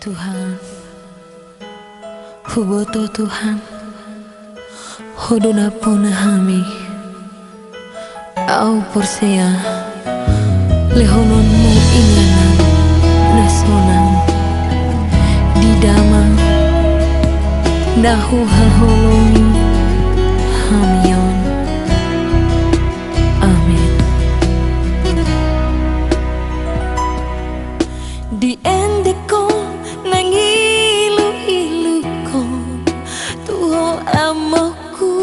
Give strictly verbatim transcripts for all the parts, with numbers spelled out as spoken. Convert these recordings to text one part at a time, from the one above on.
Tuhan, huboto Tuhan, Ho do nampuna hami. Au porsea lehononmu inganan na sonang di damang na huhaholongi hami on. Amen. Diendekhon nang iluiluhon tu Ho amangku.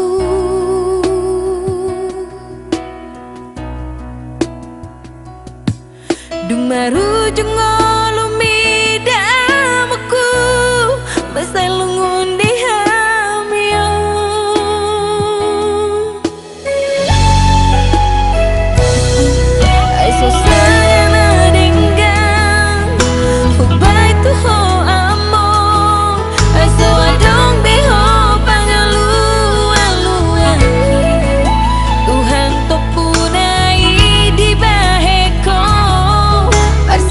Dung marujung ngolumi damangku, mansai lungun di hami on. Ai so sadia na denggan hubaen tu Ho amang, ai so adong be Ho pangalualuan. Tuhan, tompuna i dibahen Ho, mars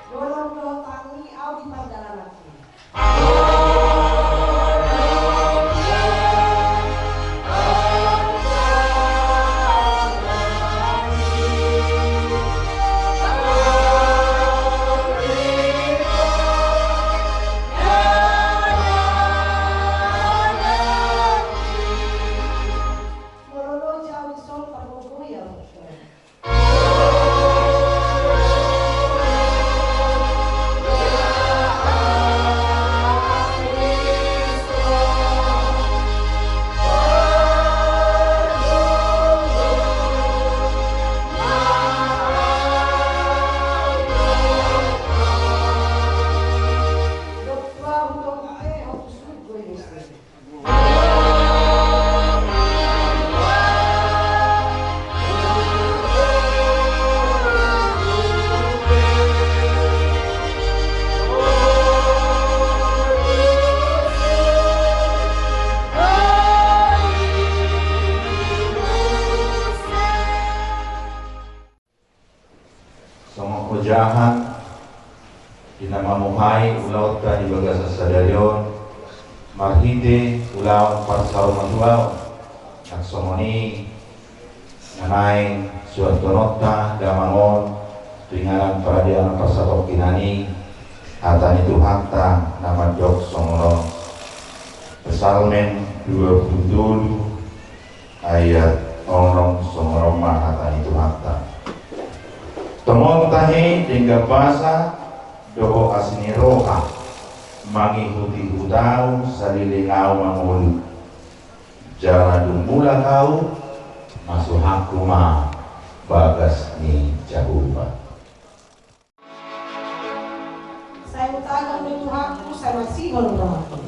Dolok do tangi au di pardalanan. Songon ojahan di na mamuhai ulaonta di bagasan sadari on, marhite ulaon parsaulian, nang songon i na naeng suanhononta damang on tu inganan paradianan parsatongkinan i, hata ni Tuhanta na mandok songon on. Psalmen dua pulu tolu, ayat onom, songon on ma hata ni Tuhanta. Tongon tahe denggan basa dohot asi ni roha mangihuti hutau saleleng au mangolu. Jala dung mulak au, masuhakku ma bagas ni Jahowa. Sai hutagam do Tuhanku, sai masihol rohangku.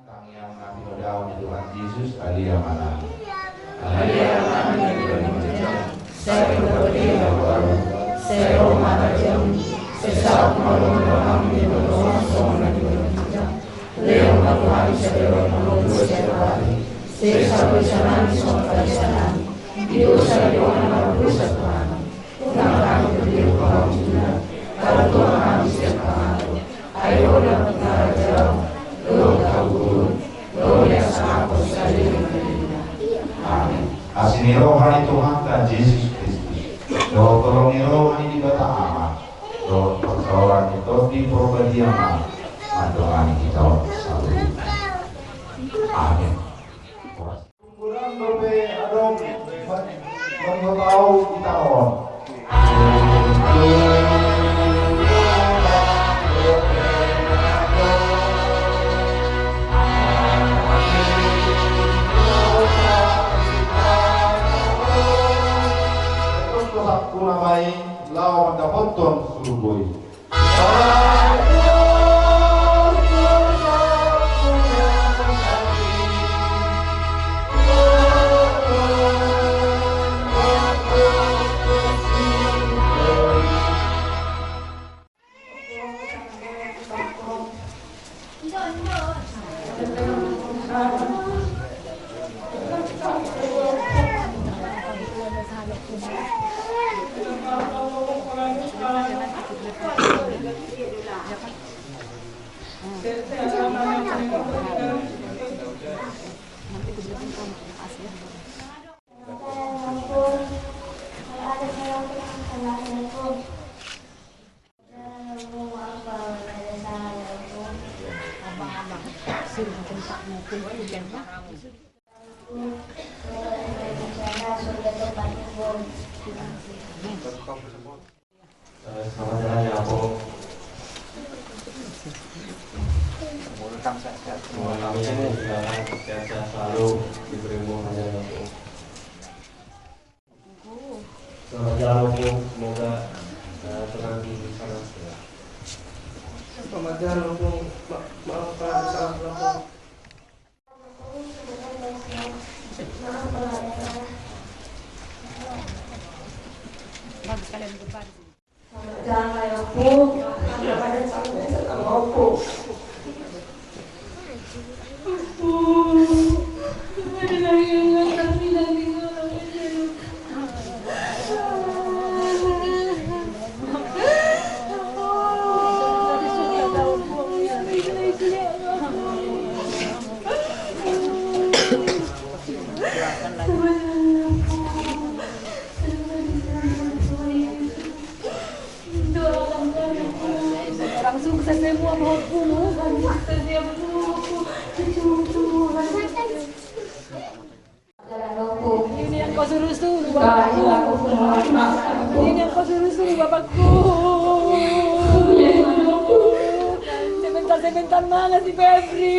Tangiang na pinodao ni Tuhan Jesus, ale Amanami. Ale Amanami na di banua ginjang, sai ma hupatupa goarMu, sai ro ma harajaonMu, sai saut ma rohaM di banua on songon na di banua ginjang. Lehon ma tu hami sadari on hangoluan siapari, sesa ma panesanami songon panesanami di dosa ni dongan na mardosa tu hami. Unang hami togihon tu pangunjunan, tapi tongtong ma hami sian pangago. Ai Ho do harajaon, dohot hagogoon, dohot hasangapon saleleng ni lelengna. Amen. Asi ni roha ni Tuhanta Jesus Kristus, dohot holong ni roha ni Debata Ama, dohot parsaoran ni Tondi Porbadia ma mandongani hita on saluhutna. Amen. Godang dope adong manjotau hita on. Terus kosakku namai lao mandapothon surgo i. Eh, selamat jalan ya, Ompung. Semoga kamu sehat-sehat semua. Amin, amin. Sehat-sehat selalu, diberi umur panjang ya, Ompung. Selamat jalan, Ompung. Semoga, eh, tenang di sana. Selamat jalan, Ompung. Ma-, maaf, Pak, ada salah, Ompung. Langsung ke semua mau. Ini yang kau suruh-suruh, bapakku. Ini yang kau suruh-suruh, bapakku. Sebentar-sebentar mana si Febri?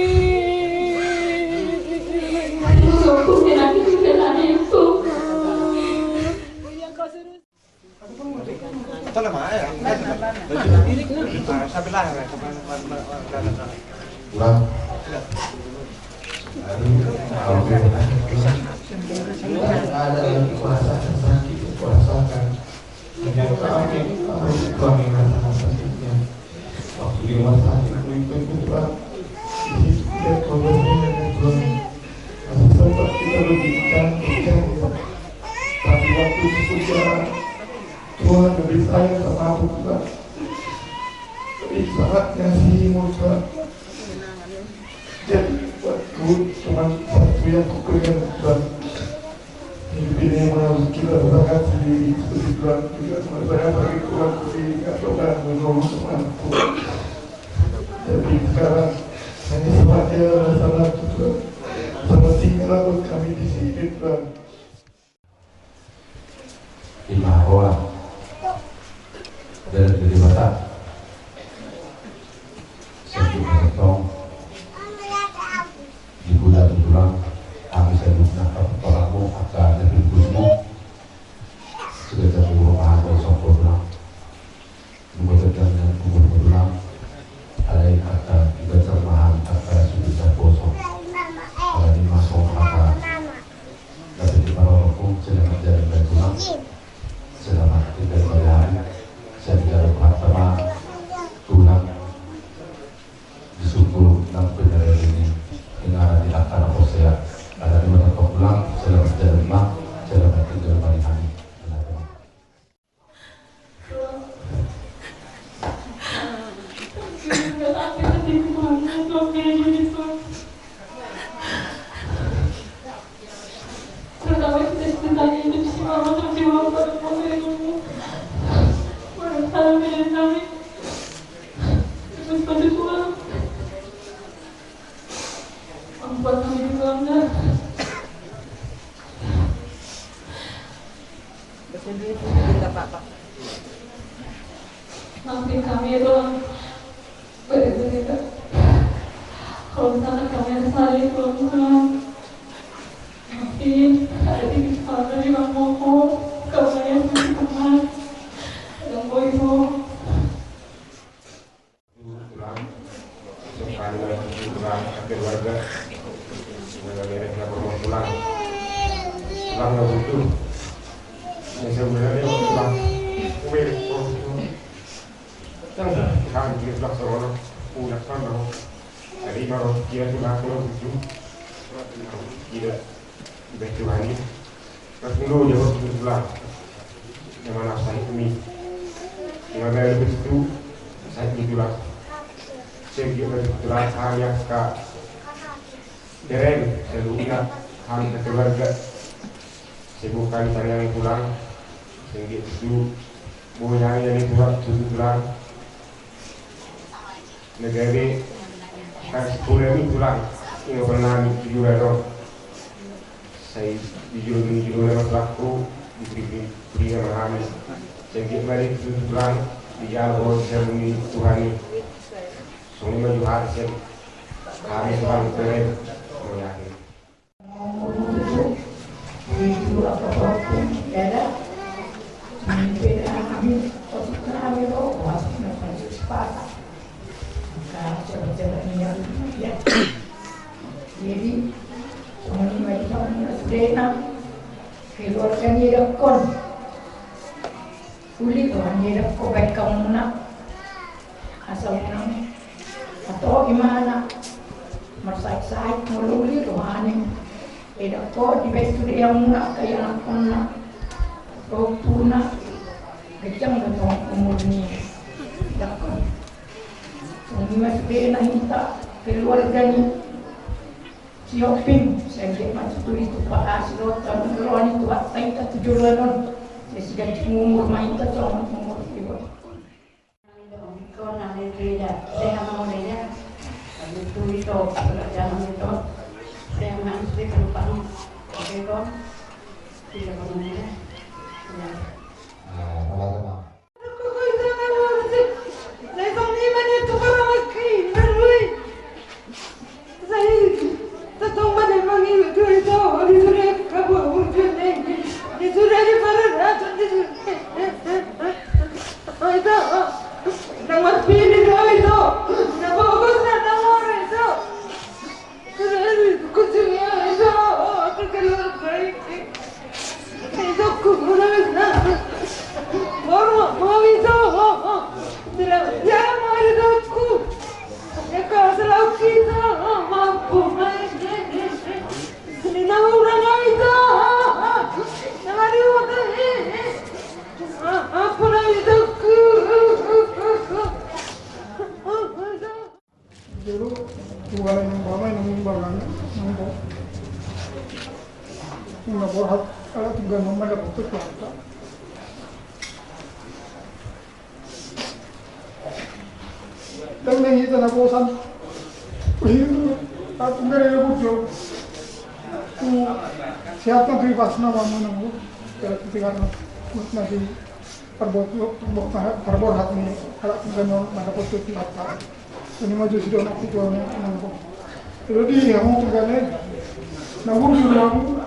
Ini yang kau suruh. Kurang. Aduh, hampir. Ada lagi kuasa, sakit, kuasa kan. Kami, kami, kami rasa sakitnya. Waktu di rumah sakit, memimpin putra. Di situ dia kondisinya, dia bilang, masih sempat kita berbincang, bincang, ya. Tapi waktu itu juga Tuhan lebih sayang sama aku, Tuhan. Lebih sangat ngasih, Tuhan. Jadi, buatku cuma satu yang kupegang, Tuhan. Hidup ini emang harus kita usahakan sendiri, seperti Tuhan juga merasakan sakit Tuhan sendiri, nggak pernah mengeluh sama aku. Tapi sekarang hanya sebahagia sama Tuhan, sama tinggal buat kami di sini, Tuhan. Ima roha dari Debata. Satu tong di bulan-bulan kami saluhutna paparanmu angka na pinggusmu. Sudah jam dua puluh paham dari sokor pulang. Nunga tendang dengan kubur pulang. Alai angka ibaca mahal angka sudah jam kosong. Alai masuk angka. Tapi di parorokku, selamat jalan dari pulang. Selamat tinggal dari hari. Saya tidak lupa sama Tuhan. Di sungkul nang penere ini. Ingaran di angka na porsea. Ada di mata pulang. Selamat jalan, Mak. Selamat tinggal dari hari. Ampun, kami di keluarga. Maafin kami ya Tuhan. Bener-bener. Kalau misalkan kami ada salah ya Tuhan. Maafin. Ada dikit salah dari Bang Moko. Kami yang Tuhan. Bang Boy, Bo. Tulang, sepanjang tulang keluarga, dengan merek lapor mau tulang. Tulang nggak butuh. Yang sebenarnya tulang, merek mau tulang. Yang kan dia tulang serono, punya kan mau. Jadi, maro kita tulang, kalau tujuh, kita dibaca Tuhan ini. Terus dulu dia waktu tulang. Yang mana saya ini? Yang ada lebih itu, saya di tulang. Saya juga di tulang, hanya ke Deren, seluruhnya, hami keluarga. Sebab kami tariang tulang, sehingga itu, boya yang itu, tulang. Negara, kan sekolah ini tulang, ini pernah di juga dong. Saya di juga, di juga, mas laku, di, di, di, di, di, kami. Sehingga mari itu tulang, di jalan, oh, saya Tuhan ini. Songon i ma jo hami sian hami Tulang Pere. Jadi, songon i ma jo hami sudena, keluarga ni dokon. Uli do hami edap ho baen hamuna. Asa unang ato imana marsahit-sahit molo uli do hami edap ho dibaen sude hamuna angka ianakhonna. Rompuna ganjang do tong umur ni edap ho. Songon i ma sudena hita keluarga ni Sihombing, sai anggiat ma tutu ditumpak asi dohot hamu roha ni Tuhanta hita tu joloan on. Sai siganjang umur ma hita songon umur iba. Kau na leleda, sehat ma leleda. Lalu tu ito, pekerjaan ito. Sehat ma sudah penumpang. Oke, kau. Tidak perlu leleda. Ya. Ah, apa lagi, Mak? Jolo, tu halak ni umpama i na mimbalan, na mimbalan. Nunga borhat, ala tinggal mama dapat tu kuasa. Dang na hita na bosan. Wih, aku ngeri ya, Bujur. Tu, sehat na tu ipas na mama nunggu. Sehat tu tiga na. Mut na di Parbot, parbot, parborhat ni halak Tuhan on, maka potut ni apa. Ini maju sudah nak itu orang yang nangkok. Jadi hamu Tuhan e, na burju hamu.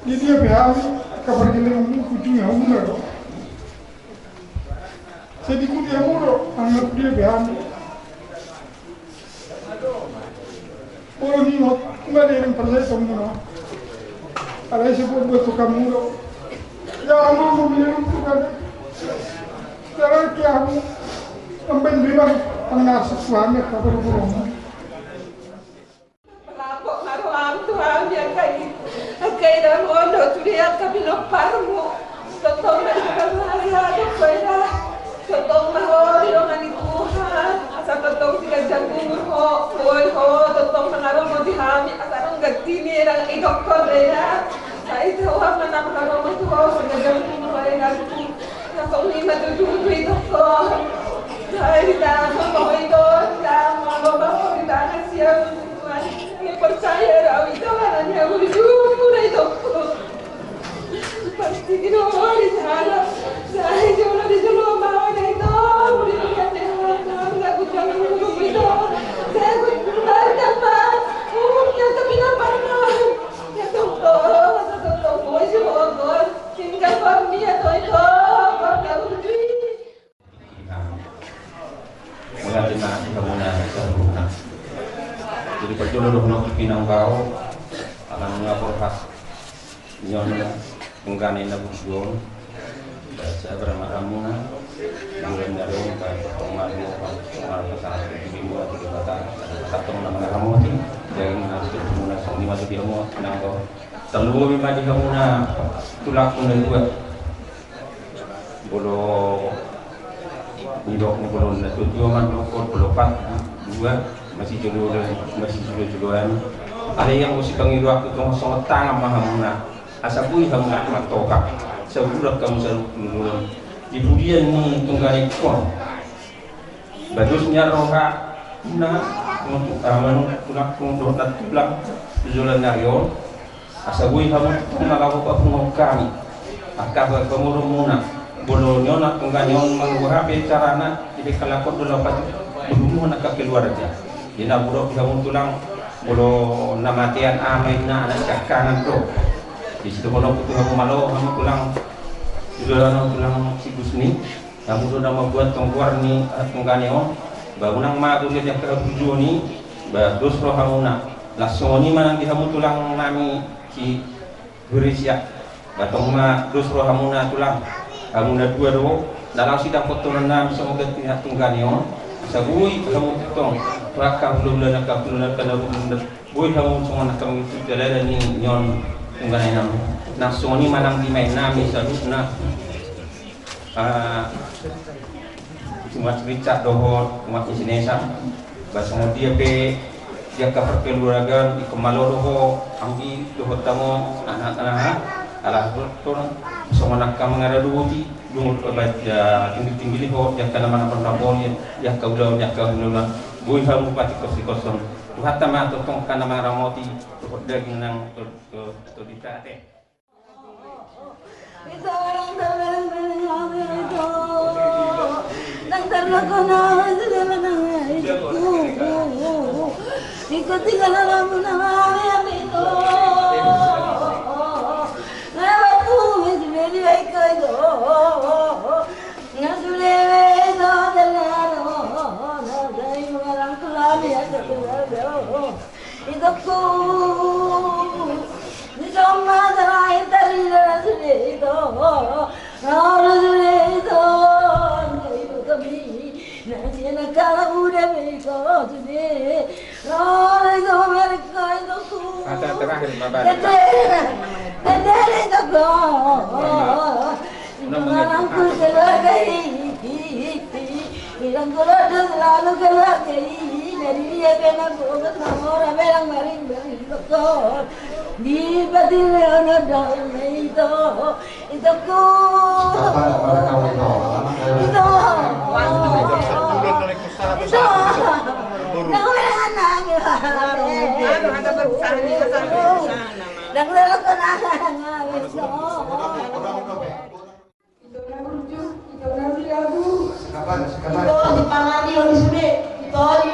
Jadi dia paham, kabar gila hamu, ujungnya hamu lah. Jadi ku dia mulu, anak dia paham. Olo ni ngot, nggak ada yang percaya kamu no. Alai si buat buat tukang mulu. Ya Allah, mau minum tukang. Jalan kiamu. Sampai lima pengasih suami kabar burung. Pelapok ma roham tu hami angka i, angka i na mondo tu dia angka pinomparmu. Tongtong ma di hami, tongtong ma ho didongani Tuhan. Asa tongtong siganjang umur ho, boi ho tongtong mangaromoti hami. Asa adong ganti ni edang i doktor da. Sai tau hami na mangaromoti ho siganjang umur ho edangku. Na songon i ma tutu i doktor. Sai ditahan ma ho i doktor, ditahan ma ho i doktor. Ni percaya do au i do, ala ni au di jumpa na i do. Pasti di do di sana. Sai jolo di jolo ma ho na i do. Di dunia sehat na lagu jangan dulu i do. Saya gue bertambah umurnya tapi lapar ma. Ya tongtong, ya tongtong, boy si bogor. Tinggal kami ya tongtong, kami ya tongtong. Mauliate ma di hamuna saluhutna. Jadi parjolo do hona tu pinaung bao, ala nunga borhat ni on, nunga ni na burju on. Sabar ma hamuna. Mulai dari orang kaya pertemuan, pertemuan pasangan, jadi buat kita kata, kata teman-teman kamu sih, jadi nasi muna songon i ma tu dia mau nangko. Tarlumobi ma di hamuna tulangku na dua. Molo nidok ni molo na tujuh mandok, molo opat, dua, masih jolo, masih jolo-joloan. Alai anggo sipangidoanku tong songon tangan ma hamuna. Asa boi hamuna martopang. Sabulan hamu saluhut. Di pudian ni tungganekon. Bagus ni roha na, untuk aman tulangku dohot na tulang tu joloan ni ari on. Asa boi hamu tong na laho papunguhon hami angka pamoruonmuna. Molo nion na tungganekon manguhon hape carana, di bengkel lakon do laho papunguhon angka keluarga. Di na buruk di hamu tulang, molo na matean ama ina anak siangkangan do. Di situ molo tu hamu malo hamu tulang, tu joloan tulang si Gusni. Hamu do na mambuat tonggoar ni, eh, tungganekon, ba unang mago dia jangka habujuon i, ba dos rohamuna. Laos songon i ma nang di hamu tulang nami si Hurisia. Ba tong ma dos rohamuna tulang. Hamu na dua do, na laos i dapothon nami songon ganti na tungganekon. Asa boi hamu tong, tu angka hulahula, angka hulahula, angka na hulahula. Boi hamu songon angka mangikuti jala ni nion tungganekon. Na songon i ma nang di maen nami saluhutna. Ah, si Mas Richard dohot Mas Isinesa, ba songon dia pe di angka parkeluargaan, ingkon malo do ho anggi dohot tano anak-anak, ala dohot songon angka mangaradoti, dungut baca tinggil-tinggil ho di angka na manapon-napon, di angka ulaon, di angka ulaon, boi hamu patikos-tikoson. Tuhanta ma tongtong angka na mangaramoti dohot daging nang to, to, to dita ate. Itongku, ni somba terakhir tadi na sude ito, na sude ito, na ito kami, na sina kala udah ito sude, na ito mereka itongku. Kata terakhir, Bapak. Tete, tete itongku. Bilang keluarga i, bilang keluarga selalu keluarga i. Jadi dia kena bobot mamora bilang maring-maring dokter. Di pati leono daun itu, itu ku. Apa, apa kau itu? Itu. Itu. Kau bilang anak. Anu, ada berusaha, ini berusaha. Dan kalau kena anak, itu. Ito na burju, ito na burju. Ito dipangani on sude, ito di,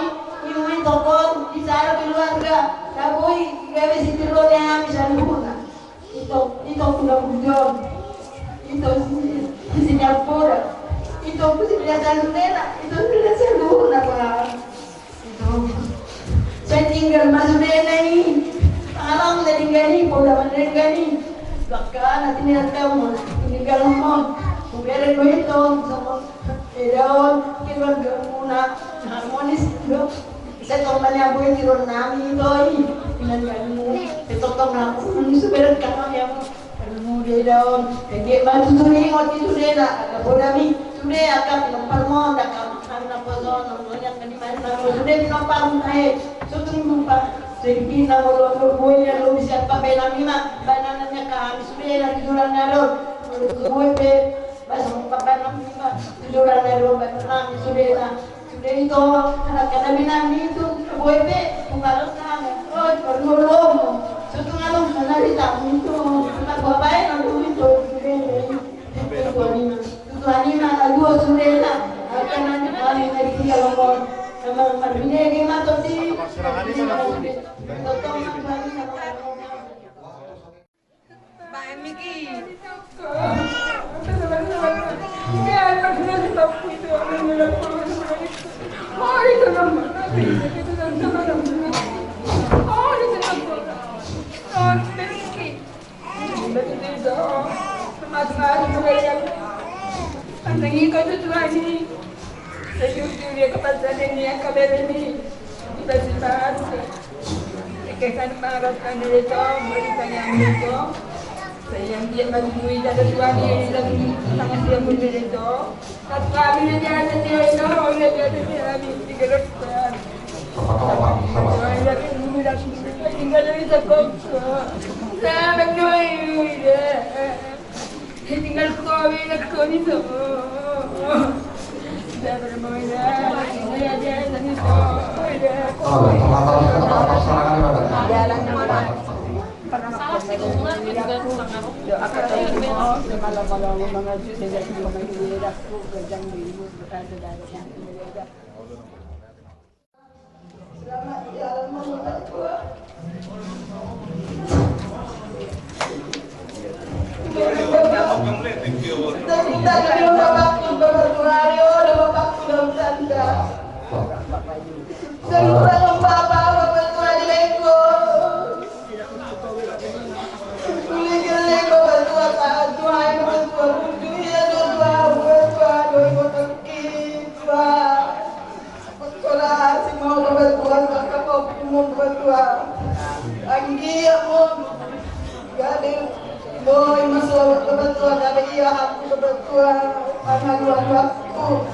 ibu ito kon, di sana keluarga, na boi gabe sitirone hami saluhutna. Ito, ito ku na burju on. Ito si, si Nyamboda. Ito ku si biasa sudena, ito sudena saluhutna pa. Sai tinggal ma sudena i. Along na denggan i, poda ma denggan i. Bangka na tinirang kamu, tinggal mo. Kubereng do ito, sama. Eda on, keluargamuna harmonis do. Sai tong ma ni abu i tiron nami ito i. Tinanggalmu. Sai tong tong na aku, subereng kamu ya. Aduh, dia daon. Dia maju sudah ingot itu dia nak. Ada bola mi. Sudah akan pinompar mo, ndak akan apa zon, yang di mana, sudah pinompar mo, eh, sudah jumpa. Jadi kita mau lo, lo, gue ya, lo bisa apa, bela mi, mak. Bananannya kami, sudah, lagi jualan ngadon. Gue pe, bahasa apa, banam, mak. Jualan ngadon, banam, sudah, lah. Sude ito, anak-anak binani itu, boi pe, tungalon sana. Oh, perlu lomo. Tungalon sana di tamu itu, anak bapak yang dulu itu, sude. Itu anima. Itu anima, aduh, sude lah. Akan nanti kami dari tiga lomo. Sama, sama, ini dia mah tadi. Totong, Ni kau tu Tuhan ni. Sejujur dia kepastian ni yang kau beri ni. Kita sifat. Kekan marot kan dia tu, beri sayang dia tu. Sayang dia bagi duit ada Tuhan ni dan tangan dia pun dia tu. Satu kami dia ada dia itu, oleh dia ada dia kami tiga ratus. Tinggal dari Jakarta. Saya mendoakan dia. Tinggal kau, tinggal kau ni tu. Sudah bermain, dia dia tadi tu. Jalan mana? Selamat jalan, Mama Tua. Selamat jalan, Mama Tua. Ayo, Mama Tua, Mama Tua. Selamat jalan, Mama Tua, Mama Tua di Bengkulu. Uli gele, Mama Tua, Mama Tua, Mama Tua. Uli gele, Mama Tua, Mama Tua. Tua, si mau kebetulan kakak kau umum kebetulan. Anggi aku. Gabe. Boy masuk kebetulan gabe ia aku kebetulan. Karena dua aku.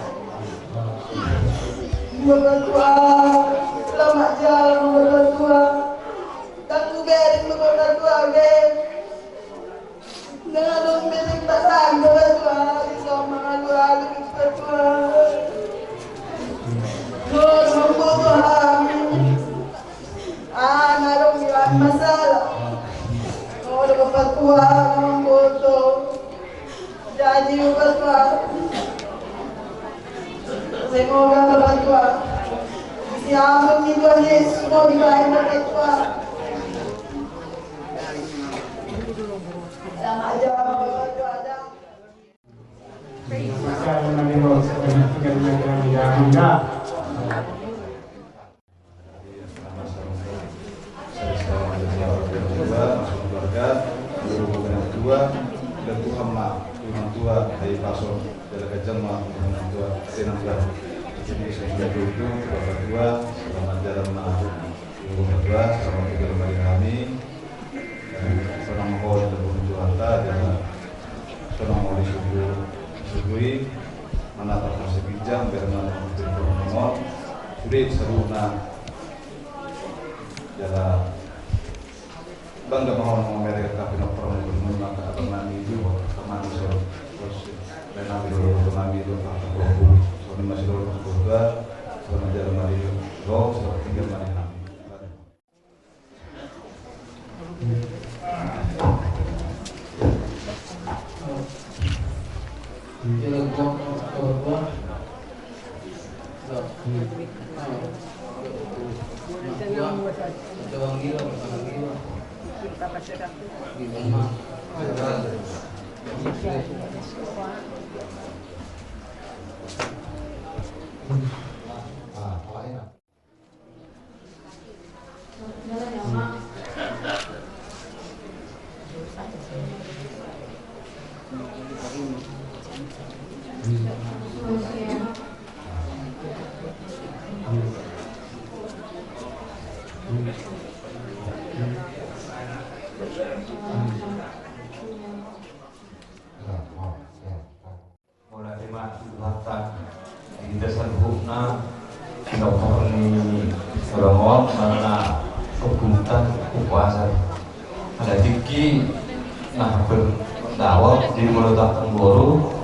Kebetulan. Selamat jalan kebetulan. Tanggu beri kebetulan gabe. Nang adong bete pasan do Tuhan, di sama Tuhan, di Tuhan. Tuhan, mamboto hami. Ah, nang adong bilang masalah. Oh, ada Bapak Tuhan, mamboto. Jadi, Bapak Tuhan. Semoga Bapak Tuhan. Siapa nih Tuhan Yesus, mau dibayar Bapak Tuhan. Selamat jalan ma. Ibu Ketua, selamat tinggal mari hami. Sonang ma ho di lambung ni Tuhanta, jala sonang ma ho di suhut, suhut i, manatap hami ginjang, biar manatap hami ginjang. Sude saluhutna, jala bangga ma ho na mamereng angka pinompar ni gubernur, angka abang nami, ibu, angka amang nami, so, so, lae nami, lolo nami, lolo, angka boru, so, ni masih lolo, angka boru, selamat jalan mari, lolo, selamat tinggal mari hami. Mauliate ma tu Tuhanta di hita saluhutna, pinompar ni holong on, manang na pogungta, umpasa. Ala tingki na berdawa di molo tak boru,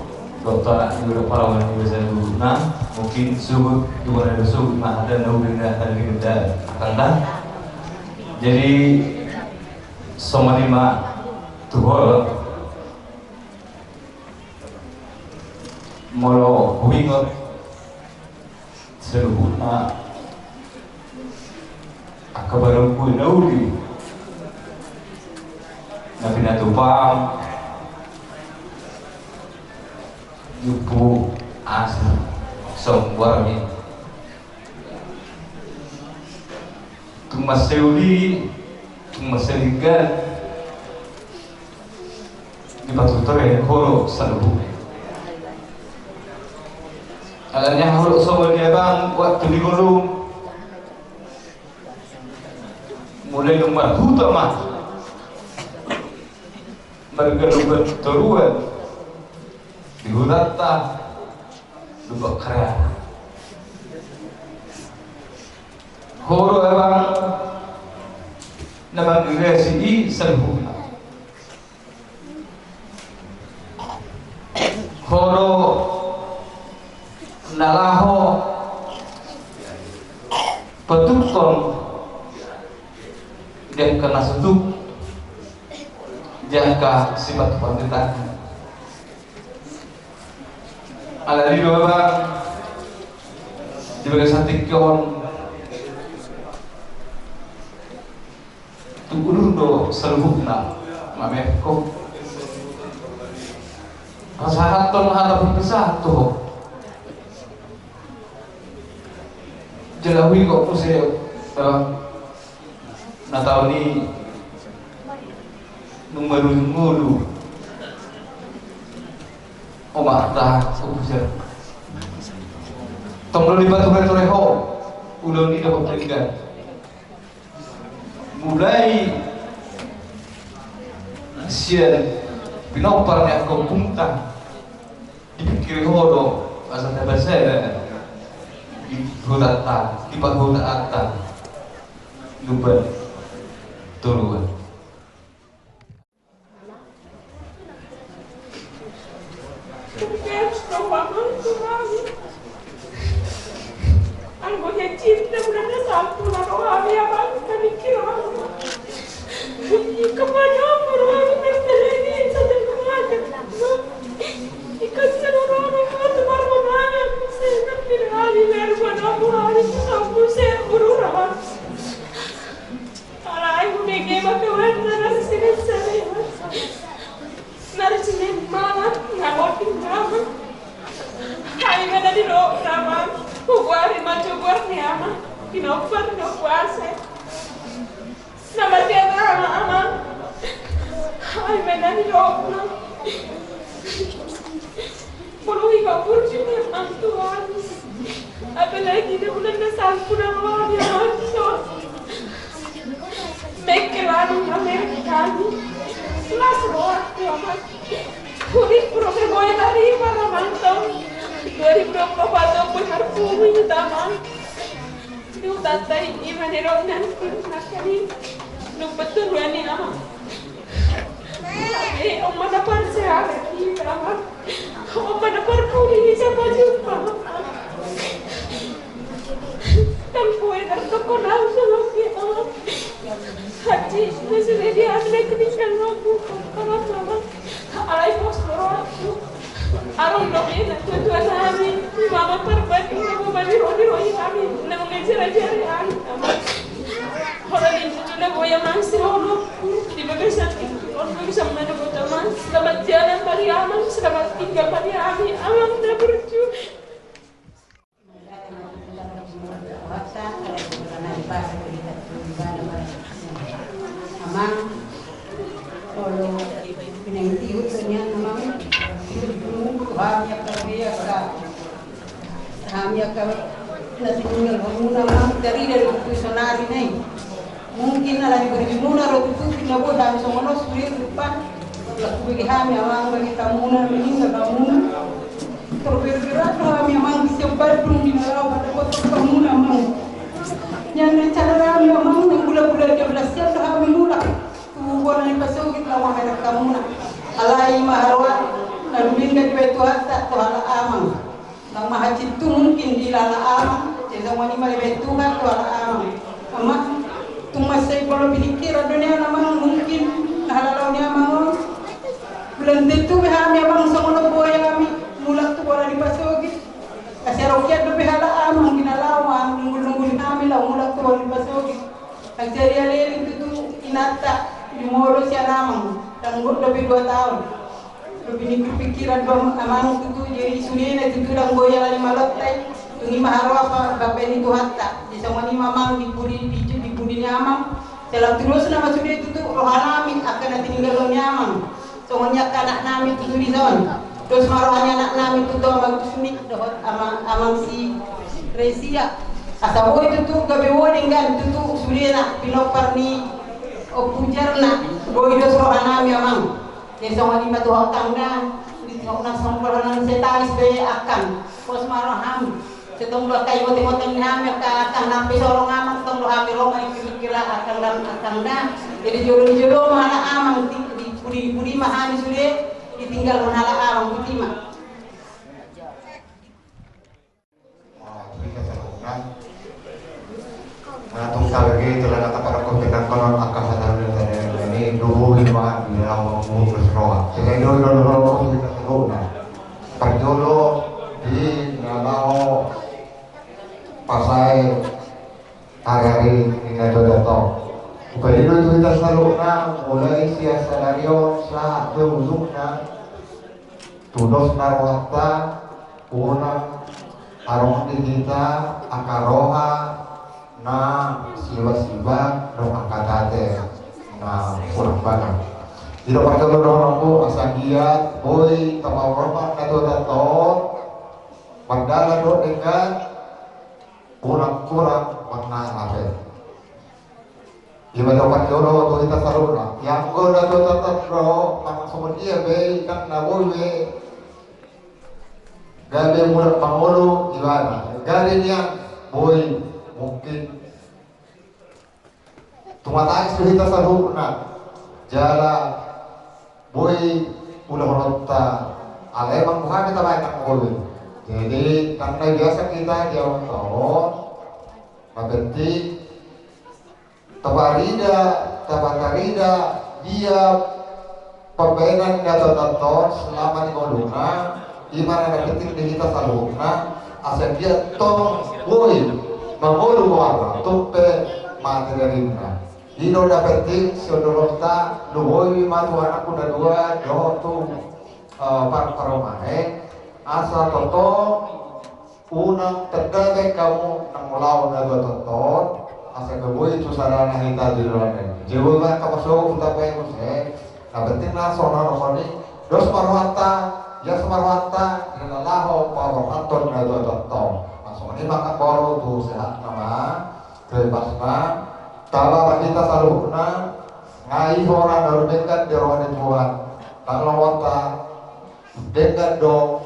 dokter ni udah parawan di saluhutna, mungkin suhut, dua ribu suhut, ma ada na udah na ada di benda tanda. Jadi, songon i ma tu ho. Molo huingot saluhutna angka barangku na uli na pinatupa, jumpu asi sombuarmi. Tung mansai uli, tung mansai denggan, dipatutur i holo saluhutna. Alani aha? Songon i, Abang, waktu di ngolu mulai dung marhuta ma marga Lumban Toruan di hutanta Lumban Kareana. Ho do, Abang, na manggigasi i saluhutna. Ho do na laho patuduhon di angka na so tuk, di angka sipatupaon ni tangan. Alani do, Abang, di bagasan tingki on tu udur do saluhutna, mamerko pasahathon hata parpesahat tu ho. Jala huingot muse, Abang, na taon i dung marujung ngolu omakta Komposer, tong do dipature-ture ho ulaon i dohot denggan. Mulai sian pinompar ni angka ompungta, dipingkiri ho do asa tabasaran di hutanta, di parhutaanta Lumban Toruan. Anggo dia cinta bulan na sampulu na roha dia bang kami kira. Kepada roha berteleni saja kepada. Ikan seluruh roha bertebar menangan. Saya berpilih hari leher pada hari sampulu saya urura. Alai hubege ma Tuhan na narsinan sarian. Narsinan malam na boting nama. Hami ma na nidok nama. Hubuari ma tubuar ni ama. Pinompar ni ompu ase. Na mate ama, ama. Hami ma na nidok nama. Molo iba burju ni amang Tuhan. Apalagi di bulan na sampulu na roha ni amang Tuhan. Mengkel amang Amerika ni. Las roha tu amang. Huri pura bergoyang dari para mantau. Dua ribu dua puluh empat tu pun harus bumi hitam amang. Di hutanta i manirok nang pun nakani. Nuk betul wani amang. Tapi oma na parsehat i amang. Oma na parpudi i siapa jumpa. Tangkue dar toko nau sama ki amang. Haji masih dia ada ketinggalan aku. Kalau amang. Alai pos do rohangku. Adong dope na tuatua nami, mama parbanding na mambani rohani hami, na mangajarajari hami. Holan i tutu na goya amang sirono. Di bagasan tingki on ma bisa manogot amang. Selamat jalan ma di amang, selamat tinggal ma di hami amang na burju. Amang, olo pinangido nian amang, hami angka, hami angka na tininggal hamuna amang, tarida do tu saonari nai. Mungkin ala ni bere muna ro tutu na boi hami songon on sude rupa. Laku bege hami amang bagi tamuna meninggal hamuna. Terberat-berat do hami amang di siap Bandung di na laho pada kotor hamuna amang. Nian na cara hami amang na gula-gula dia belas sian do hami mulak. Tu bona ni pasogit laho mamerek hamuna. Alai ma haroa na dumenggan dibaen Tuhanta tu halak amang. Nang mahacintu mungkin di halak amang, jadi songon i ma dibaen Tuhan tu halak amang. Amang, tung mansai pola pikiran do nian amang, mungkin na halalo ni amang on. Belum tentu be hami amang songon on boi hami mulak tu bona ni pasogit. Asi arokian dope halak amang di na laho manunggul-nunggul hami laho mulak tu bona ni pasogit. Nang jadi aleleng tutu inanta, di molo sian amang, dang dope dua taon. Dope nipikirpikir do amang tutu, jadi sudena tutu dang boi ala ni malottai. Tung i ma haroa parbangga ni Tuhanta. Jadi songon i ma amang di pudi, di, di pudi ni amang. Sai lam tudos nama sude tutu roha nami angka na tininggalhon ni amang. Songon i angka anak nami tutu dison. Dos ma roha ni anak nami tutu, Amang Kusnik dohot ama-, Amang si Resia. Asa boi tutu gabe boi denggan tutu sudena pinompar ni Ompu Jarna. Boi dos roha nami, Amang. Jadi songon i ma tu ho, Akang, da. Di tongtong songon roha nami, sai tangis be, Akang. Pos ma roham. Sai tong do angka ingot-ingotan ni hami, angka, Akang, nang pe so ro Amang, tong do hami ro ma di kira-kira, Akang, da, Akang, da. Jadi jolo ni jolo ma halak Amang, di, di pudi-pudi ma hami sude, ditinggalhon halak Amang, boti ma. Nah, tung sabagai telah kata para kopi nangkonon angka sadar dan tadi ini dulu lima di dalam bungkus roa. Jadi dulu dulu dulu kita sebutna. Parjolo di dalam pasai hari-hari ini ada datang. Upadi dulu kita selalu mulai siang sadari on sahat ke ujungna. Tudos na rohanta, unang adong di hita angka roha na siba-siba dohot angka ate na hurang bagas. Di do parjolo dohononku, asa anggiat boi tapaurop na tuatanta on, mardalan dohot denggan, unang hurang manang hape. Ia ma dohot parjolo tu hita saluhutna. Ia anggo na tuatanta do, manang songon dia be, kan na boi be gabe mulak mangolu ibana. Gabe nian boi mungkin tumatangis do hita saluhutna. Jala boi ulahononta, alai mangguhami tabaen nang boi. Jadi, kan na biasa hita di awan taon, na penting taparida, tapatarida dia pambaenan na tuatanta on selama di ngoluna, i ma na penting di hita saluhutna, asa dia tong boi mangolu goarna, tung pe mate darinna. I do na penting sian dolonta, luboi ma tu anakku na dua dohot tu, eh, par-, parumaen, asa tongtong unang tanda be hamu nang mulaon na tuatanta on, asa gabe boi tu sadana hita di dolon i. Jadi boi ma angka pasu, huta pe muse, na penting na songon na dohonon i, dos ma rohanta, ias ma rohanta, di na laho paborhathon na tuatanta on. Songon i ma angka boru, tu sehatna ma. Bebasna, taba ma hita saluhutna, nga i hona na denggan di roha ni Tuhan, nang lomoanta denggan do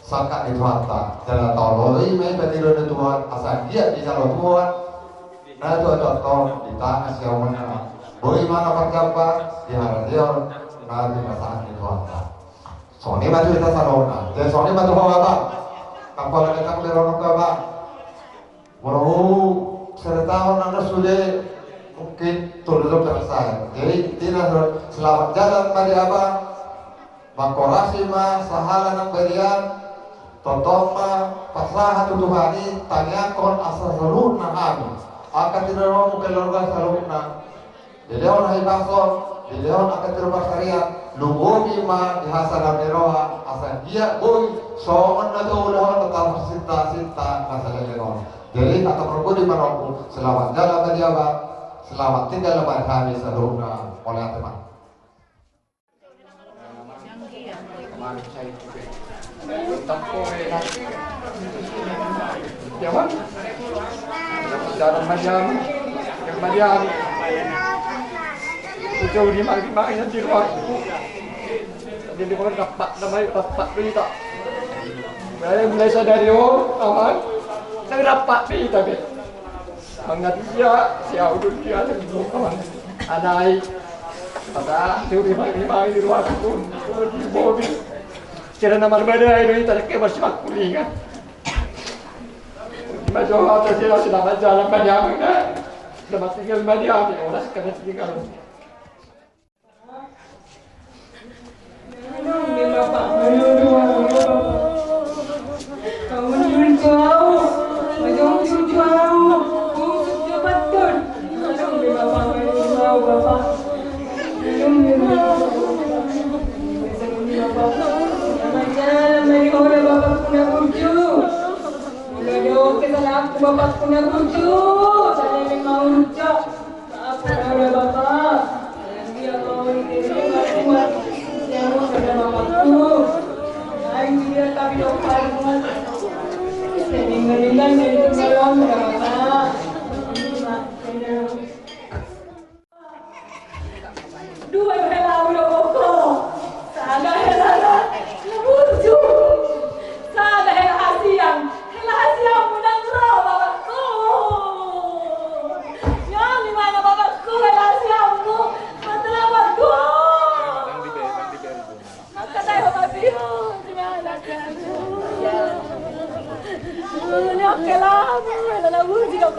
sangkap ni Tuhanta, jala taoloi ma i patidor ni Tuhan, asa anggiat dijalo Tuhan na tuatanta on di tano siamunna, boi ma na parjambar di haradeon na pinasahat ni Tuhanta. Songon i ma tu hita saluhutna, jadi songon i ma tu ho, Abang. Kapala kita kuliah ronok, Abang. Molo huseretahon nang sude, mungkin tolu jam selesai. Jadi, intina selamat jalan ma di abang, manghorasi ma sahala nang balian, tongtong ma pasahat tu Tuhan i, tangiangkon asa saluhutna hami, angka tinadingamu keluarga saluhutna. Dilehon hahipason, dilehon angka tiru parsarian, lumobi ma di hasadaon ni roha, asa anggiat boi songon na taulahon, taparsinta-sinta na saleleng on. Jadi, hata parpudi ma nangku, selamat jalan ma di abang, selamat tinggal ma di hami saluhutna, mauliate ma. Jaman. Jaman ma jaman. Jaman ma jaman. Itu di mari mari di ruang. Jadi kalau dapat namai dapat berita. Mulai mulai sadari, oh, aman. Saya dapat berita be. Mangadia, si au do dia, anai. Pada tu rimang-rimang di ruang pun, di mobil. Sira na marbadai do hita, dengke marsimakulingan. Ima jo hata sira, selamat jalan ma di hami, na. Selamat tinggal ma di hami, oras kami tinggal. Adong be bapak manyodo au, bapak. Kamu manyodo au, manyodo au. Bungsu jo patut. Adong be bapak manyodo au, bapak. Adong be bapak. Adong be bapak. Selamat jalan ma di ho, bapakku na burju. Molo adong kesalahanku, bapakku na burju, saleleng ma urus jo. Maaf, Bapa. Yang dia mau diterima Tuhan. Yang mau pada bapakku.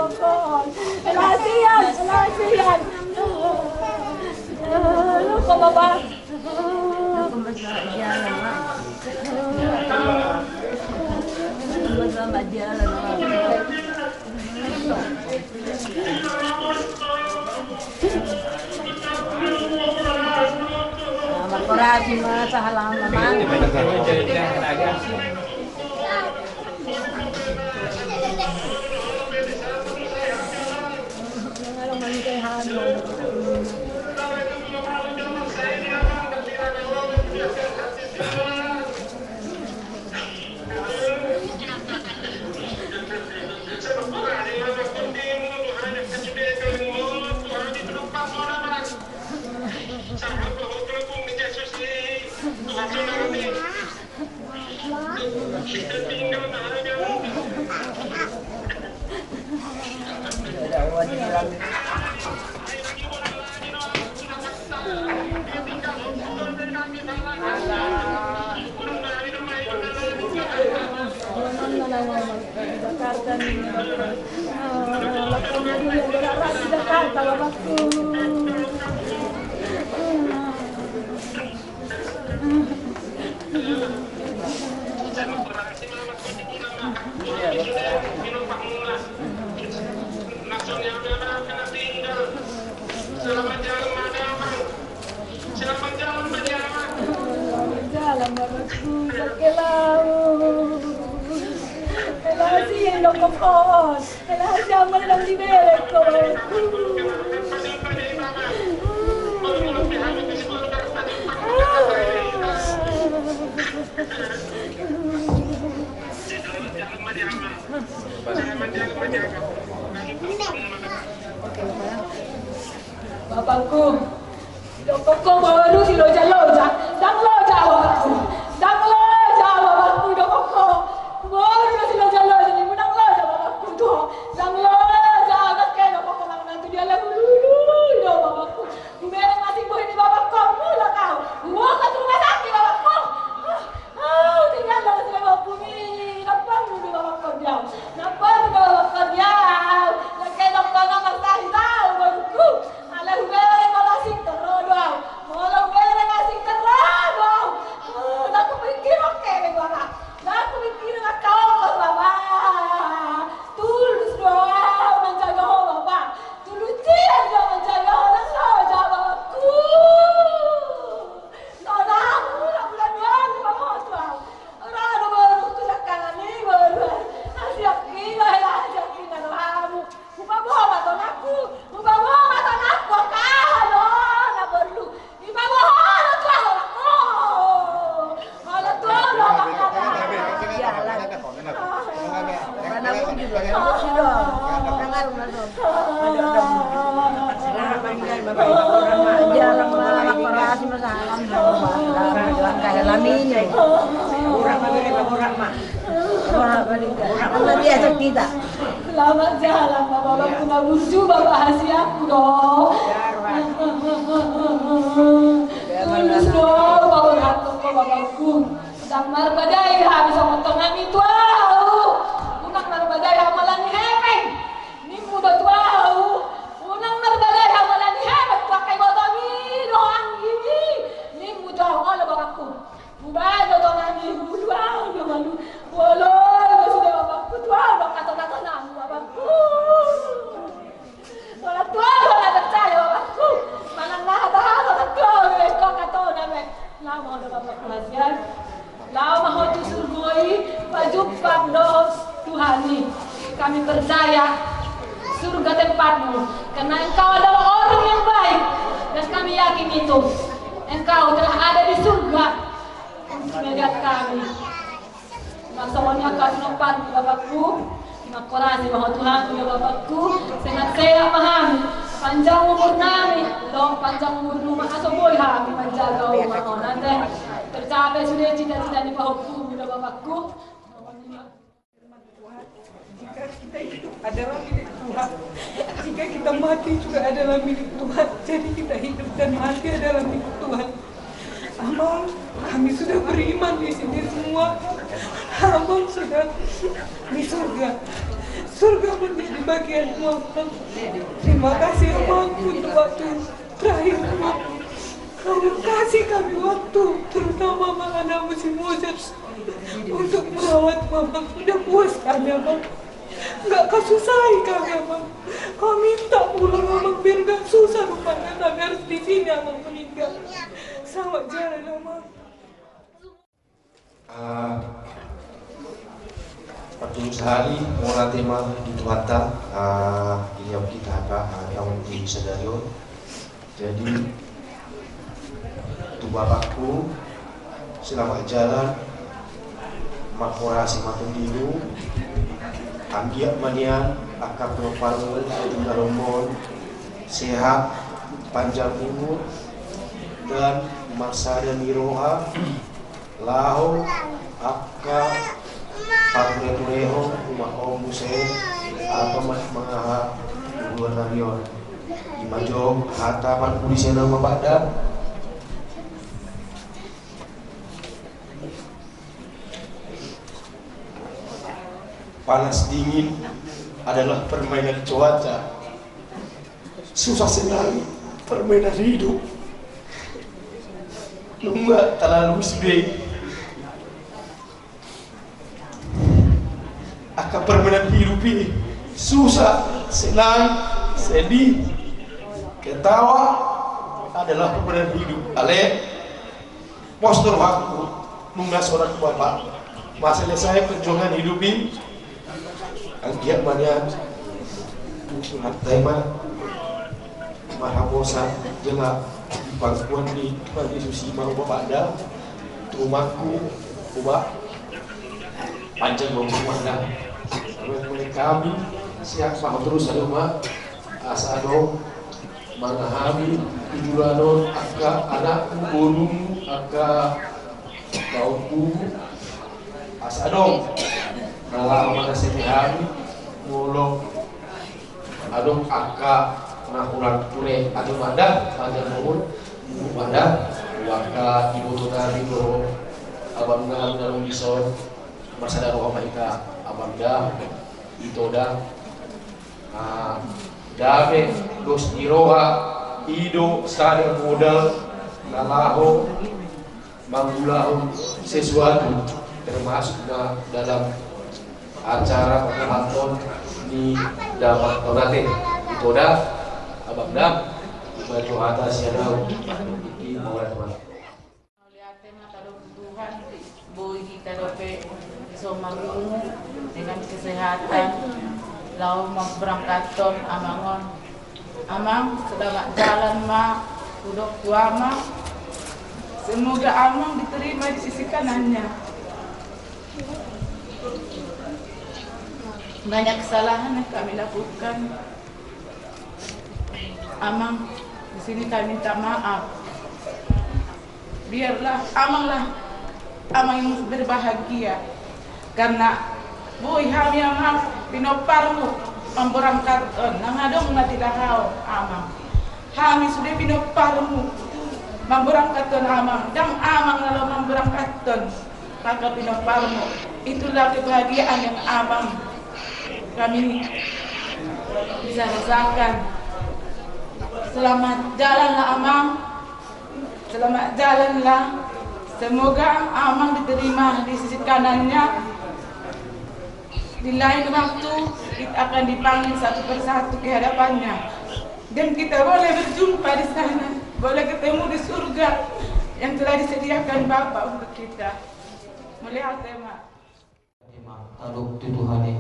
Elasian, elasian. Lupa, Bapak. Markorasi ma sahalama. Jakarta, Bapakku. Selamat jalan, Bapakku, pakai laut. Elasian, Bapakku. Elasian, mana dang dibelek, Bapakku. Bapakku, didok ho boru si loja-loja, dang loja, Bapakku, dang loja, Bapakku, didok ho boru si loja-loja, dang loja, Bapakku, tu ho, dang loja, dang ke, didok ho manang na tu dia lagu lulu, didok ho, Bapakku. Hubereng ma si bohi ni bapakku, mulak au. Huboan tu rumah sakit bapakku. Au, tinggal dalam sudah bapakku ni. Nampak dulu bapakku dia. Nampak dulu bapakku dia. Yang kena kena masalah tahu bapakku. Ala hubereng ma asing terrodo au. Molo hubereng asing terrodo au. Au, aku pikir oke deh bapak. Aku pikir oke bapak. Tulus do au manjaga ho bapak. Tulus dia do manjaga ho, dang loja bapakku. Nona hamu na bulan dua ni pamoto au. Ora do boru tu sakala ni boru. Asi aki na hela asi aki na do hamu. Hupaboa ma tonangku. Hupaboa ma tonangku. Kaha do na boru. Selamat jalan, Bapak, Bapak, Bapak, burju, Bapak, hasianku do. Tulus do, Bapak, Bapak, Bapak. Ndang marbadai hami songon tonami tu ahu. Unang marbadai hami ala ni hepeng. Nimmu do tu ahu. Unang marbadai hami ala ni hepeng tu angka ibotomi dohot anggingmi. Nimmu tu ahu, olo bapakku. Hubaen do tonami, huulu ahu do malu. Olo, olo sude bapakku tu ahu do angka tona-tonamu bapakku. Orang tua, orang percaya, bapakku. Manang na hata-hata orang tua, orang tua kata orang, eh. Laho ma ho do bapakku hasian. Laho ma ho tu surgo i, pajumpang dohot Tuhan i. Kami percaya surga tempatmu. Karena engkau adalah orang yang baik. Dan kami yakin itu. Engkau telah ada di surga. Untuk melihat kami. Maksudnya kami nompan bapakku. Mangkorasi ma ho Tuhan, ya bapakku, sehat-sehat ma hami, panjang umur nami, long panjang umur nami, asa boi hami manjaga rumah on, ate. Tercapai sudah cita-cita ni pahompu, ya bapakku. Jika kita hidup adalah milik Tuhan, jika kita mati juga adalah milik Tuhan. Jadi kita hidup dan mati adalah milik Tuhan. Abang, kami sudah beriman di sini semua. Abang sudah di surga. Surga menjadi bagianmu, Amang. Terima kasih, Amang, untuk waktu terakhirmu. Kau kasih kami waktu, terutama, Amang, anakmu si Moses, untuk merawat, Amang. Udah puas kami, Amang. Nggak kau susahi kami, Amang. Kau minta pulang, Amang, biar nggak susah rumah tangga kami harus di sini, Amang, meninggal. Selamat jalan, Amang. Ah, parjolo sahali, mauliate ma di Tuhanta, ah, di hita angka, ah, naung di sadari on. Jadi, tu bapakku, selamat jalan, mangkorasi ma tondimu, anggiat ma nian angka pinomparmu di na lomo on sehat, panjang umur, dan marsada ni roha, laho angka patureturehon umak on muse, apa ma mangaha tu luar nari on. Ima jo hata parpudi sian au, Bapak da. Panas dingin adalah permainan cuaca. Susah senang permainan hidup. Nunga talalus be angka permainan hidup i. Susah, senang, sedih, ketawa adalah permainan hidup. Ale, pos do rohangku, nunga sonang tu Bapak. Maselesai perjuangan hidup i. Anggiat ma nian, tu Tuhanta i ma marhaposan, jala di pangkuan ni Tuhan Yesus i ma, Bapak da, tu rumahku, Bapak, panjang ma umur da. Mulai kami siap ma terus, ayo ma, asa adong mangaha hami tu joloan on angka anakmu, borumu, angka pahompum, asa adong na laho manasihati hami, molo adong angka na hurang ture, adong ma da, panjang ma umur, umur ma da, tu angka iboto nami dohot abang nami na adong dison, marsada roha ma hita, abang da, ito da. Ah, dame, dos ni roha, i do sada modal na laho mangulahon sesuatu, termasuk na dalam acara pangalaton ni damang Taunate. Ito da, abang da, ima jo hata sian au, i ma, mauliate ma. Mauliate ma tadok tu Tuhan, boi hita dope so marungu dengan kesehatan, laho mamberangkathon amang on. Amang, selamat jalan ma hudok tu amang. Semoga amang diterima di sisi kanannya. Banyak kesalahan yang kami lakukan. Amang, di sini kami minta maaf. Biarlah amanglah amang yang berbahagia. Karena boi hami, amang, pinomparmu mamborangkathon, nang adong na tilahao, amang. Hami sude pinomparmu mamborangkathon, amang. Ndang amang na laho mamborangkathon, maka pinomparmu. Itulah kebahagiaan yang amang kami bisa rasakan. Selamat jalanlah, amang. Selamat jalanlah. Semoga amang diterima di sisi kanannya. Di lain waktu, kita akan dipanggil satu persatu ke hadapannya. Dan kita boleh berjumpa di sana, boleh ketemu di surga yang telah disediakan Bapa untuk kita. Mauliate ma. Ima tadok tu Tuhan i.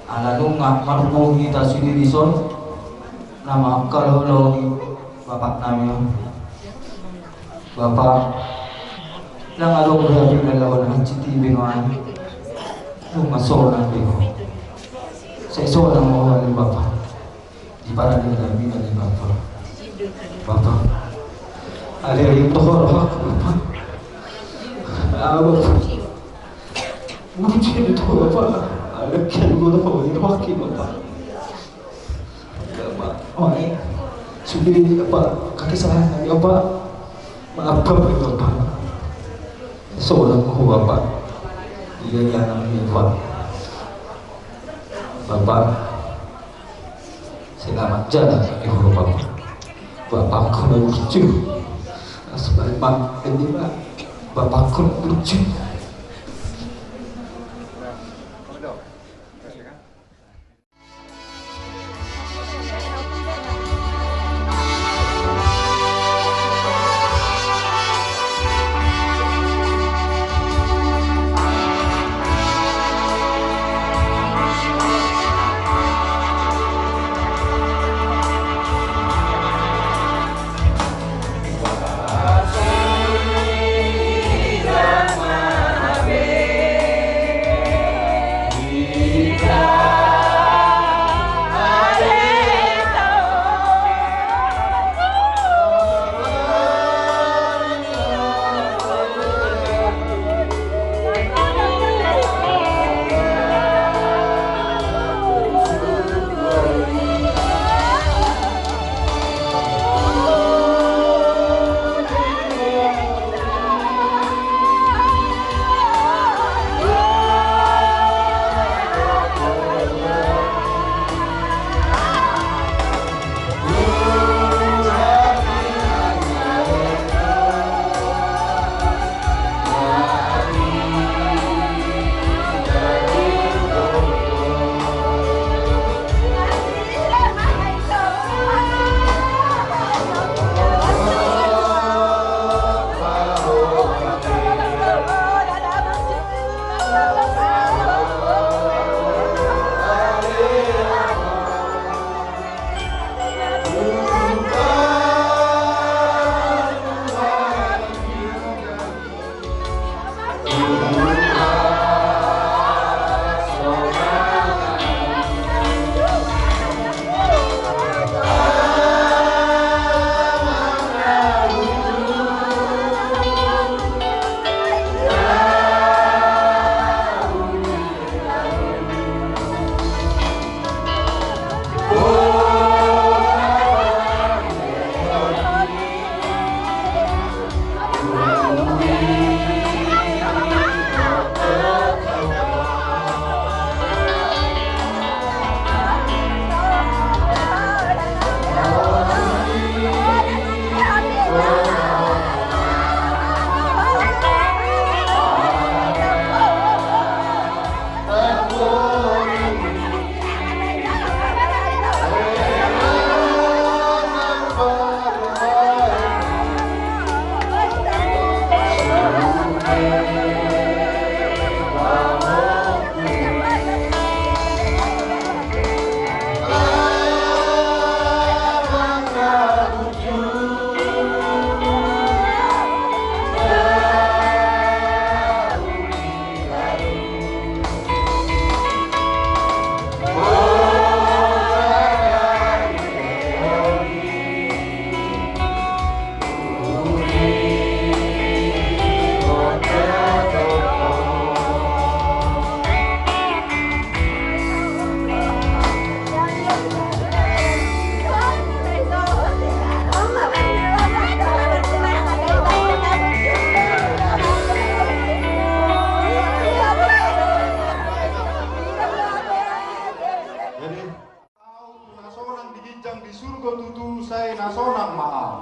Ala nunga marpungu hita sude dison, na mangkaholongi bapak nami on. Bapa, ndang adong be hami na laho hansit i be nuaeng. Nunga sonang be ho. Sai sonang ma ho ale, Bapa. Di parade nami, ale Bapa. Bapa. Ale, ale, toho rohangku, Bapa. Ah, Bapa. Buji do toho, Bapa. Ale, kian do toho, di rohangki, Bapa. Bapa. Oh, ale. Sude, Bapa, angka kesalahan nami, Bapa. Maaf, Bapa, Bapa. Sonang ma ho, Bapa. Iya, iya, nami, Bapa. Bapa, selamat jalan, ya Bapa. Bapakku na burju. Selamat, ini, Pak. Bapakku na burju. Jadi, au tu na sonang di ginjang di surgo tutu, sai na sonang ma au.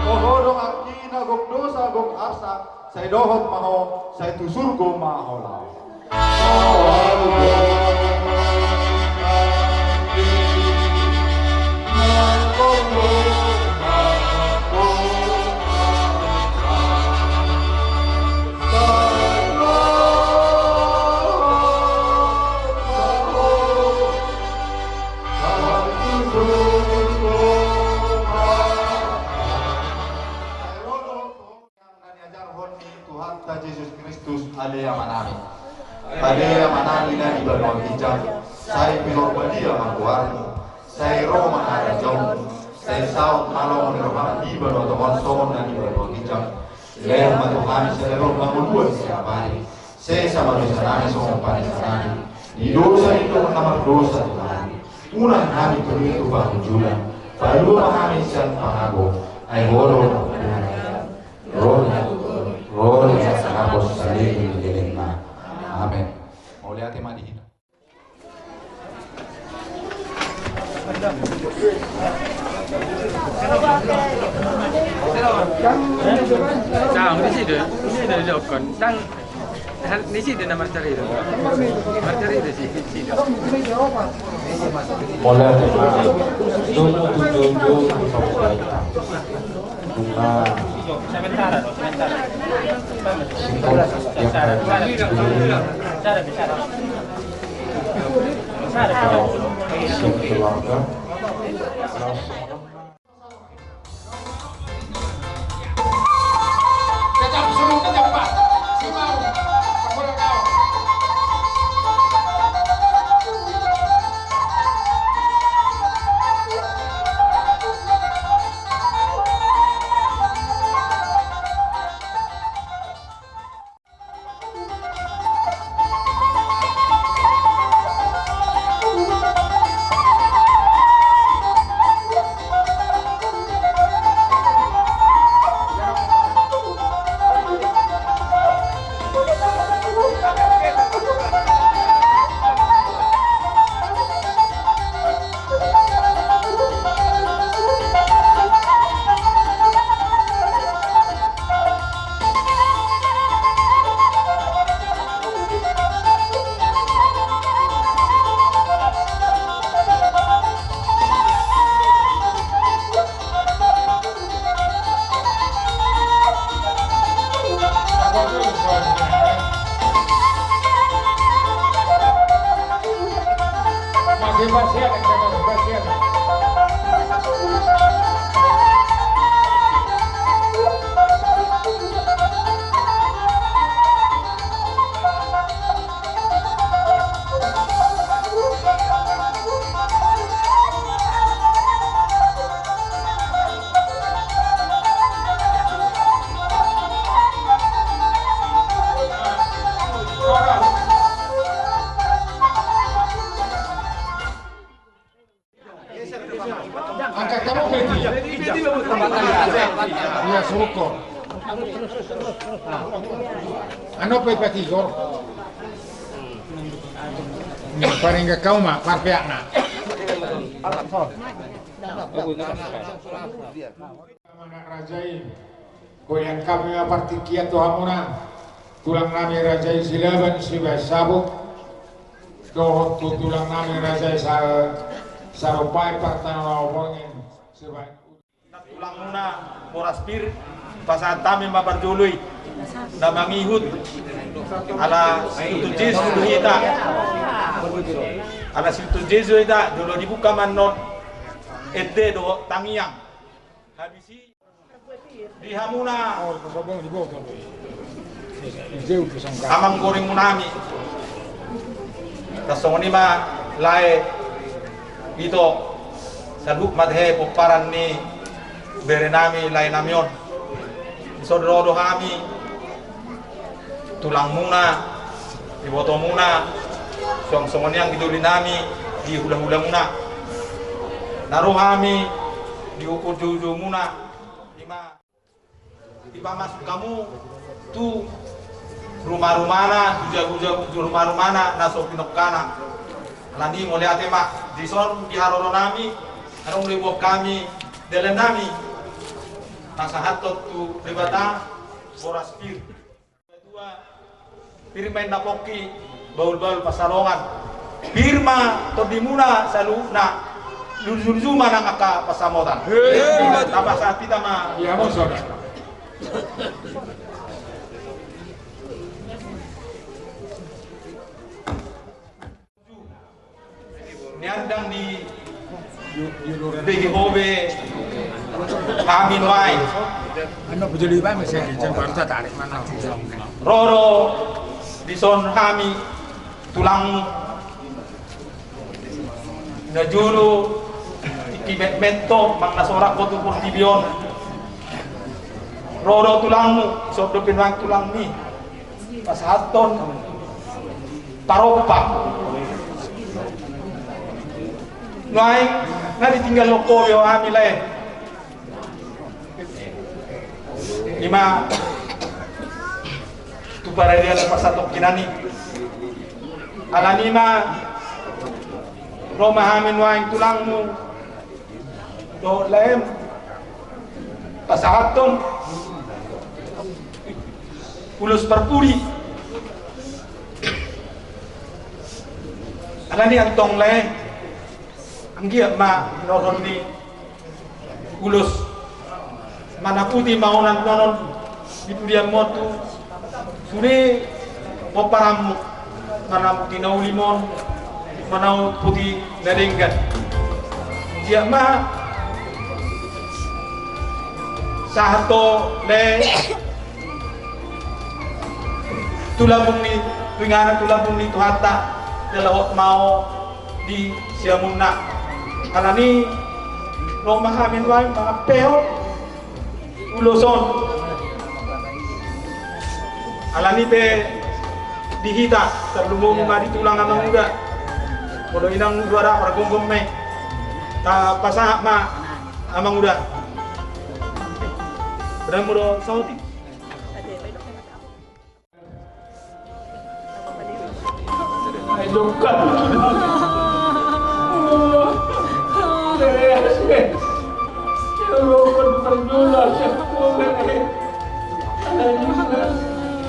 Toho do angkina gok dosa gok arsak, sai dohot ma ho, sai tu surgo ma ho laho. Yang na niajarhon ni Tuhanta Jesus Kristus, ale Amanami. Ale Amanami na di banua ginjang, sai pinarbadia ma goarmu, sai ro ma harajaonmu, Sai saut ma lomo ni roham di banua tonga on songon na di banua ginjang. Lehon ma tu hami sadari on hangoluan siapari. Sesa ma dosanami songon panesanami di dosa ni dongan na mardosa tu hami. Unang hami tuli tu pangunjunan. Palua ma hami sian pangago. Ai Ho do na pangulahon, roha, roha ni hapus saleleng ni lelengna. Amen. Mauliate ma di hita. Tang, di situ, di situ, di dokon. Tang, di situ nama cerita. Cerita di situ. Mulai dari tujuh, tujuh, tujuh. Nah. Sementara, sementara. Bicara, bicara. Bicara. Siap keluarga. Angkat kamu peti. Iya, suruh kok. Anu pe peti gor. Paling gak kau mah, parpeak na. Anak raja i. Huliat hami ma partingkian tu hamuna, tulang nami raja i Silaban sibahen sabuk, dohot tu tulang nami raja i sa-, sarupaen partaon na ompung i sibahen. Tulang muna boras pir, pasahat hami ma parjolo i, na mangihut, ala situtu Jesus do hita, ala situtu Jesus do hita, jolo dibuka ma annon ende dohot tangiang. Habis i di hamuna amang goring munami. Tarsongon i ma lae ito, saluhut ma tahe pomparan ni bere nami lae nami on. Dison ro do hami tulang muna, iboto muna, suang songon i anggi doli nami di hula-hula muna. Na ro hami di uju-uju muna, ima dipamasuk hamu tu ruma-rumana, tu jabu-jabu, tu ruma-rumana na so pinungkana. Alani mauliate ma, dison di haroro nami, adong do diboan hami dalan nami pasahathon tu Debata boras pir. Pir ma inna pongki, bahul-bahul pansalongan. Pir ma tondimuna saluhutna, luju-luju ma nang angka pansamotan. Tamba sahat hita ma. Iya, mongso. Niandang di, di Hobe hami nuaeng. Anu bujuli ba mese jeng baru ta tarik mana. Ro do dison hami tulang na jolo Kimetmet do manang na sorak ho tu portibi on. Ro do tulangmu, songon dope nuaeng tulangmi, pasahathon parompa. Nuaeng nga ditinggalhon ho be hami lae. I ma tu paradian pasahat tongkinan i. Alani i ma ro ma hami nuaeng tulangmu dohot laem pasahathon ulos parpudi. Alani antong lae, anggiat ma hinorhon ni ulos manaputi ma on annon di pudianmon tu sude pomparanmu, manaputi na uli ma on, manaputi na denggan. Anggiat ma sahat ho lae tu lambung ni, tu inganan, tu lambung ni Tuhanta, jala hot ma ho di siamunna. Alani i ro ma hami nuaeng mangampehon ulos on. Alani i pe di hita, tarlumobi ma di tulang amanguda. Molo inang, molo ada pargomgom ma i, tapasahat ma amanguda. Berang molo saotik.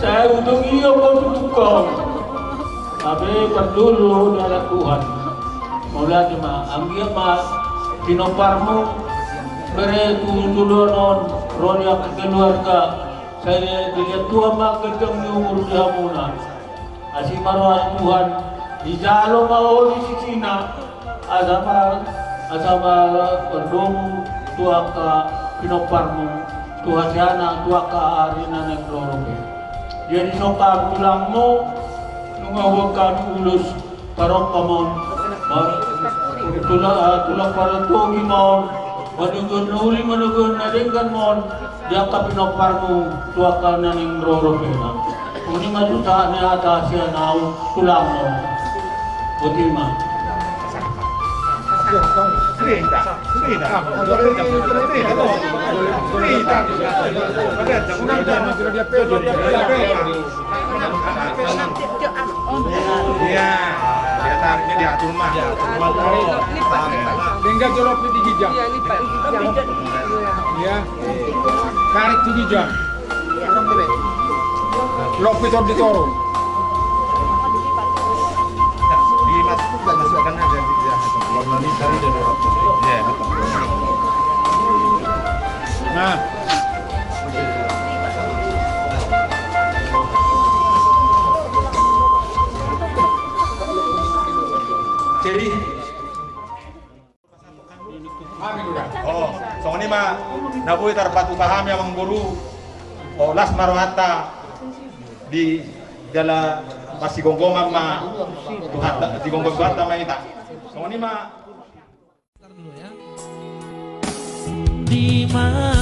Sai untung ia ho tu buka on. Hape parjolo ni halak Tuhan. Mauliate ma, anggiat ma pinomparmu bere tu joloan on, ro di angka keluarga. Sai dilehon Tuhan ma ganjang ni umur di hamuna. Asi ma roha ni Tuhan, dijalo ma ho di sisina, asa ma, asa ma mardomu tu angka pinomparmu, tu hasea na tu angka ari na naeng ro dope. Jadi songon hami tulangmu, nunga huboan hami ulos parompa ma on. Tulang, tulang partongi ma on. Manogion na uli, manogion na denggan ma on di angka pinomparmu tu angka na naeng ro dope na. Songon i ma tu sahat ni hata sian ahu tulangmu. Boti ma. Iya, dia tariknya diatur mah. Denggan jolo di gijang. Iya. Karet di gijang. Lopi tor di toru. Nah. Jadi, oh, songon i ma na boi tarpatupa hami amangboru. Oh, las ma rohanta di jala marsigomgoman ma Tuhanta, digomgom Tuhanta ma hita. Songon i ma. Di mana